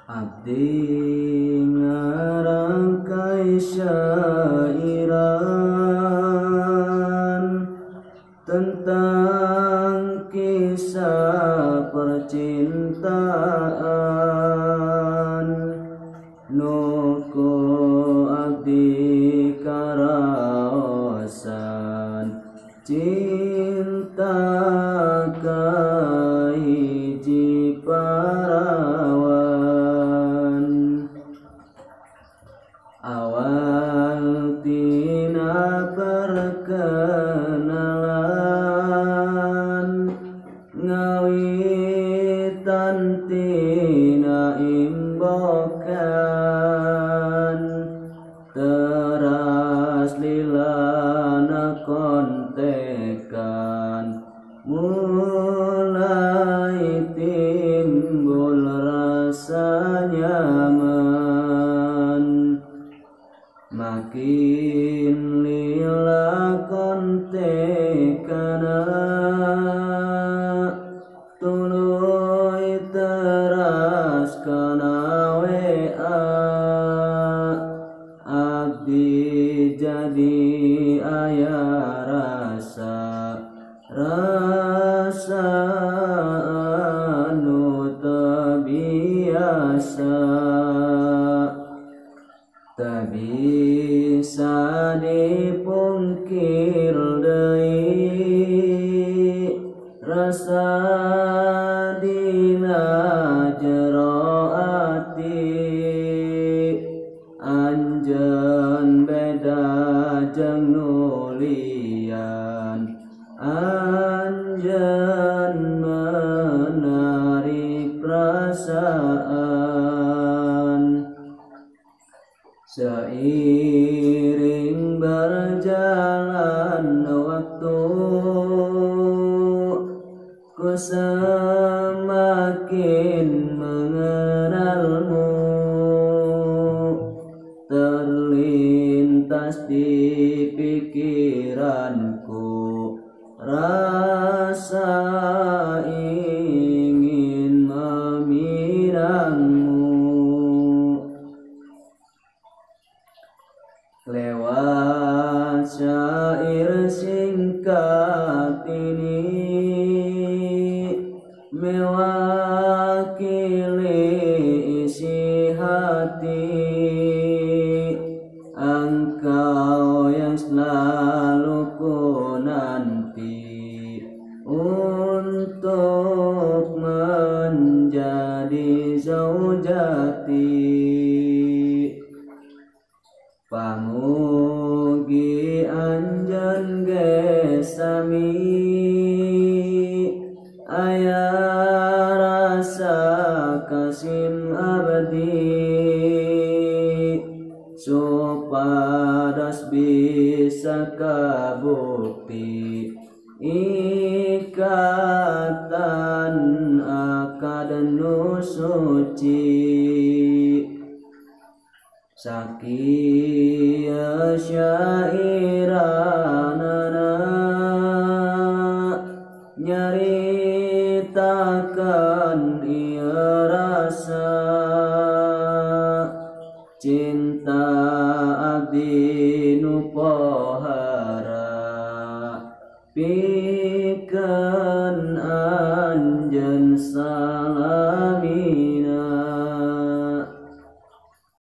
Abdi ngarangkai syairan tentang kisah percintaan, nuku abdi karaosan cinta ka hiji parawan. Awal tina perkenalan, ngawitan tina imbokan, teras lilana kontekan, mulai timbul rasa nyaman. Makin lila kontekana, tuluy teras kana WA, abdi jadi aya rasa, rasa anu teu biasa. Tak bisa dipungkir deui, rasa dina jero ati, anjeun beda jeung nu lian, anjeun menarik perasaan. Seiring berjalan waktu, ku semakin mengenalmu, terlintas di pikiranku rasa ingin meminangmu. Lewat syair singkat ini, mewakili isi hati, engkau yang selalu ku nanti untuk menjadi zaujati. Pamugi anjeun ge sami, aya rasa kasim abdi, supados bisa kabukti ikatan akad nu suci. Sakieu syairanana, nyaritakeun ieu rasa, cinta abdi nu pohara, pikeun anjeun salamina.